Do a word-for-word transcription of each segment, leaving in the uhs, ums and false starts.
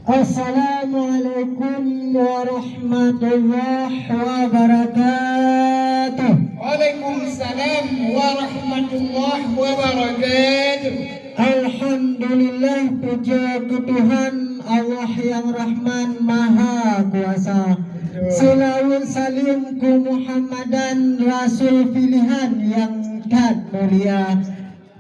Assalamualaikum warahmatullahi wabarakatuh. Waalaikumsalam warahmatullahi wabarakatuh. Alhamdulillah, puja keu Tuhan Allah nyang Rahman Maha Kuasa. Betul. Seulaweuet saleuem keu Muhammadan Rasul pilihan nyang that mulia.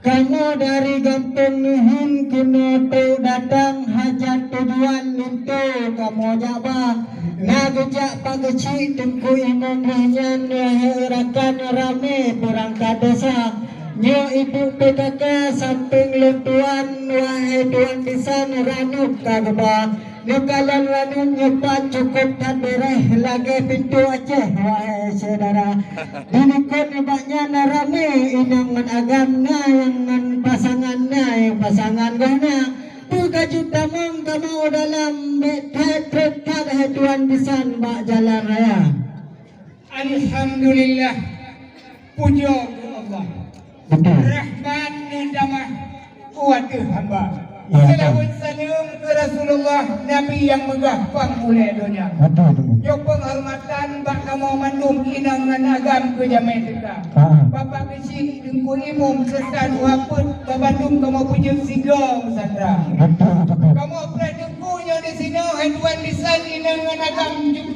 Kamoe dari gampông Neuheun keunoe trok datang hajat tujuan linto kamoe jak ba. Na geujak Pak Geuchik Teungku Imum lheueh nyan, wahé rakan ramé peurangkat desa. Nyoe ibu P K K sampéng lôn tuan, wahé tuan bisan, ranub ka geuba. Neukalon ranub nyoe pat cukôp that béréh lagée pintoe Aceh, wahé syedara. Di likot nibak nyan na ramé inong ngon agam, na nyang ngon pasangan, na nyang pasangan goh na. Peue ka jeuet tamong kamoe u dalam, bék that treb that hai tuan bisan bak jalan raya. Alhamdulillah, pujoe keu Allah. Betul. Rahmat neutamah u ateueh hamba. Ya, betul. Seulaweuet saleuem keu Rasulullah, Nabi nyang meugah pang ulée donya. Betul, betul. Nyoe peunghormatan bak kamoe mandum inong ngon agam keu jamé teuka. Ah. Bapak Geuchik Teungku Imum, seutan wapeuet, babandum kamoe peujeuet sigoe meusatra. Betul, betul. Kamoe preh Teungku nyoe disinoe, hai tuan bisan, inong ngon agam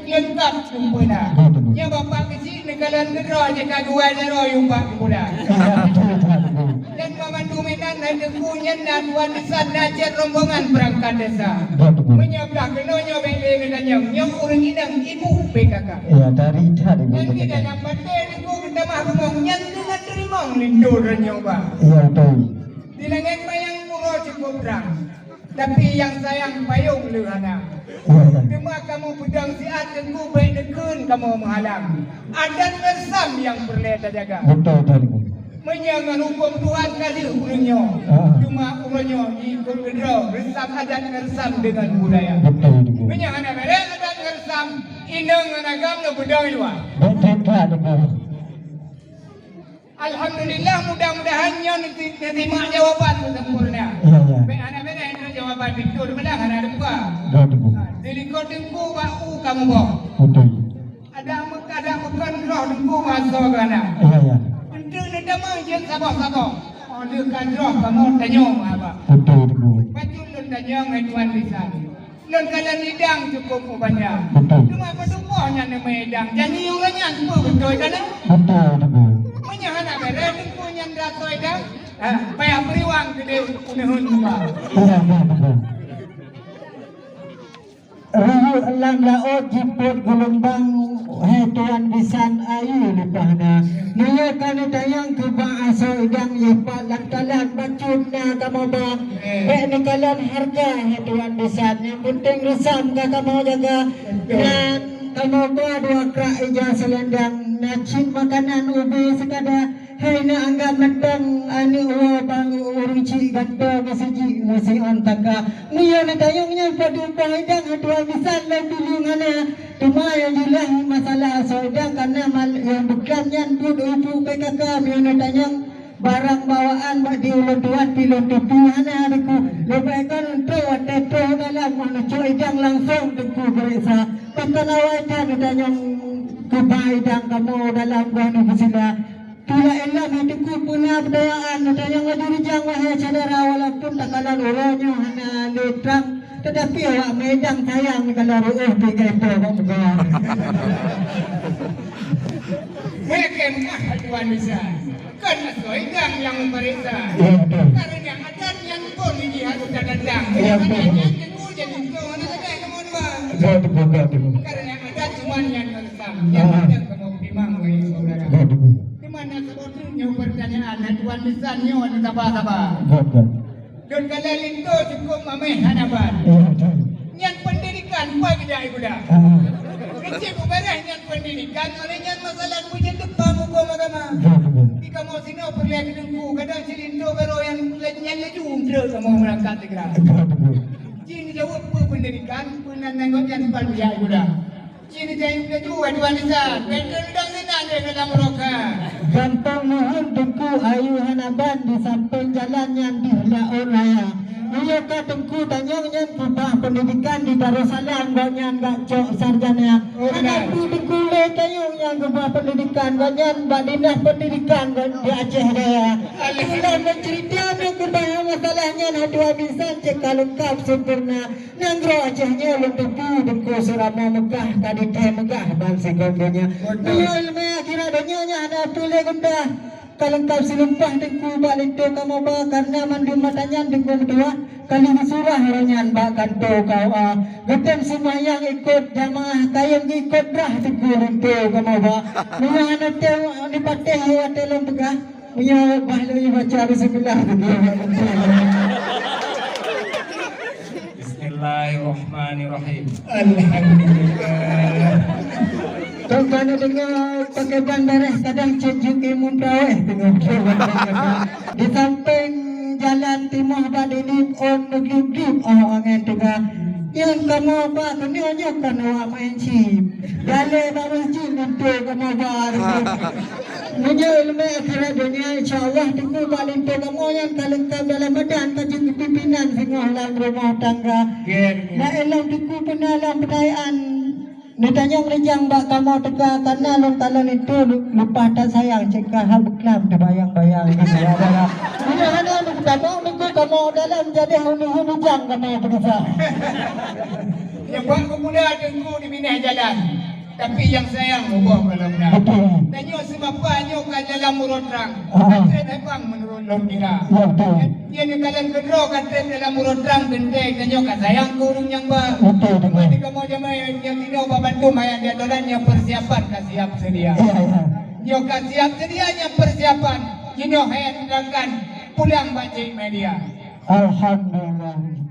leungkap sempurna. Betul, betul. Nyoe Bapak Geuchik neukalon keudroe, jaka dua jaroe yue bak geubuda. Betul, betul, betul. Dan mamandum inan hai Teungku nyan na tuan bisan, na cit rombongan peurangkat desa. Betul, betul. Meunyoe blah keunoe nyoe bék lé neutanyong, nyoe ureuëng inong ibu P K K. Ya, dari that ibu P K K. Nyan di dalam batée Teungku geutamah rumoh, nyan deungon teurimong linto droeneuh ba. Ya, betul. Di langét mayang uroe cukôp trang, tapi nyang sayang payong le hana. Ya, ya. Teuma kamoe peudong siat Teungku, bék neukheun kamoe meuhalang. Adat ngon reusam nyang peureulée tajaga. Betul, betul, Teungku. Meunyoe ngon hukôm Tuhan ka lheueh ureuëng nyoe. Ah. Teuma uroe nyoe jiikot keudroe, reusam adat ngon reusam deungon budaya. Betul, Teungku. Meunyoe hana béré adat ngon reusam, inong ngon agam neupeudong i luwa. Betul, betul, Teungku. Alhamdulillah, mudah-mudahan nyoe neuti-, neutimak jawaban sempurna. Iya, iya. Bék hana béreh nyoe jawaban beutôi, padahai hana lupa. Betul, Teungku. Ha, di likot Teungku bak u ka muboh. Betul. Adak meukadak bukon roh Teungku masa gana. Iya, iya. Enteuk neutamong jeuet saboh-saboh. Oh, lheueh ka jroh kamoe tanyong haba. Betul, Teungku. Bacut lôn tanyong hai tuan bisan. Lôn kalon idang cukôp mubanda. Betul. Teuma padum boh nyan neumé idang. Janji ureuëng nyan peue beutôi kana? Betul, Teungku. Meunyoe hana béreh Teungku nyan rasa idang, ha, payah peuriwang keudeh u Neuheun muba. Iya, iya, betul. Riyeuk lam laôt jipot geulumbang, hai tuan bisan, ayu leupah na. Meunyoe ka neutanyong keu bak asoe idang, yôh pat lam talan bacut na kamoe ba. Bék neukalon hareuga hai tuan bisan, nyang peunteng reusam ka kamoe jaga. Betul. Nyan kamoe ba dua krak ija seulendang, na cit makanan ubé seukada. Hai na anggam mantong aneuëk woe bang ureuëng chik gantoe meusijiek meusiôn taka. Meunyoe neutanyong nyan padum boh idang hai tuan bisan lom dulu ngana. Teuma nyang jeulaih masalah asoe idang kana mal-, nyang beuklam nyan buet ibu P K K meunyoe neutanyong. Barang bawaan bak di ulôn tuan pih lôn tupi hana Teungku. Leubeh kon trok watée trok dalam meucok idang langsong Teungku peuriksa. Pakon awai that neutanyong keu ba idang kamoe dalam goh neupeusila. Tulak ilôn hai Teungku peuna peudayaan neutanyong laju rijang wahai syedara, walaupun takalon uroe nyoe hana lé trang. Tetapi awak meudang sayang kalau ru'uh tiga itu bak muka. Mungkin ah tuan bisa. Kan asoe idang nyang memeriksa. Ya, betul. Karena adat nyang pun biji harus datang. Ya, betul. Makanya nyan Teungku jadi untung anak sagai kamoe dua. Ya, betul, betul, betul. Karena adat cuma nyang meresam, nyang datang kamoe timang wahai saudara. Ya, betul. Di mana sebetulnya pertanyaan tuan bisa nyoe saba-saba. Ya, betul. Lôn kalon linto cukôp mamèh hana ban. Iya, betul. Nyan pendidikan, pai geujak ibuda. Ah. Keucik beubareh nyan pendidikan, oleh nyan masalah peujeuet depan huköm agama. Betul, betul. Di kamoe sinoe peureulèe keu Teungku, kadang cit linto barô nyang, nyang laju treuk kamoe meurangkat sigra. Betul, betul. Jih neujaweueb peue pendidikan, peue nan nanggroe nyan pan geujak ibuda. Cit neujaweueb laju, "Aduh, Anissa, beutôi dong sinan deh dalam roka." Gampông Neuheun Teungku, ayu hana ban di sampéng jalan nyang di laôt raya. Meunyoe ka Teungku tanyong nyan keubah pendidikan di Darussalam, gobnyan gak cok sarjana. Oh, benar. Adak Teungku lé tanyong nyan keubah pendidikan, gobnyan bak dinas pendidikan di Aceh Raya. Alhamdulillah. Dalam mencerita nyoe keubah masalah nyan hadu abisan cek ka leungkap sempurna. Nanggroe Aceh nyoe lôn teupeue Teungku seuramoe meugah ka ditée meugah ban sigom donya. Betul. Meunyoe ileumèe akhirat donya nyan hana peue lé gundah. Ka leungkap silumpah Teungku bak linto kamoe ba, kareuna mandum mata nyan Teungku meutuwah, ka lheueh geusurah uroe nyan bak kantô K U A. Geutem seumayang ikot jamaah, kayém geuikot brah Teungku linto kamoe ba. Meunyoe hana teuh neupatéh watée lôn peugah, meunyoe bah lôn baca bismillah Teungku. Bismillahirrahmanirrahim. Alhamdulillah. Kok kana deungoe pakaian beureh, kadang cit juk imeum traweh teungoh. Di sampéng jalan timoh bak Dili ôn meuglip-glip, oh, angén teuga. Nyang kamoe ba keunoe nyoe kan awak main chip. Jalan bak masjid linto kamoe ba. Meunyoe ileumèe akhirat donya, insya Allah Teungku bak linto kamoe nyan ka leungkap dalam badan, ka jeuet keu pimpinan singoh lam rumoh tangga. Gen. Nah, ilôn Teungku peuna lam peudayaan. Neutanyong rijang bak kamoe teuka, kareuna lôn kalon linto lu-, leupah that sayang, cit ka hak beuklam teubayang-bayang. Meunyoe hana lôn tamong Teungku kamoe dalam, jadi hana rijang kamoe peugisa. Nyang buet peumuda Teungku di binéh jalan. Tapi nyang sayang muboh golom na. Betul. Tanyoe seumapa nyoe ka dalam uroe trang. Ah. Ka trép hai bang meunurot lôn kira. Ya, betul. Nyan, nyan ka lôn keudroe ka trép dalam uroe trang, teuntèe tanyoe ka sayang keu ureueng nyang ba. Betul, betul. Cuma di kamoe jamai nyang inoe bak bandum ayah di atoran nyang persiapan ka siap sedia. Iya, iya. Nyoe ka siap sedia nyang persiapan. Jinoe hai terangkan pulang bak cik media. Alhamdulillah.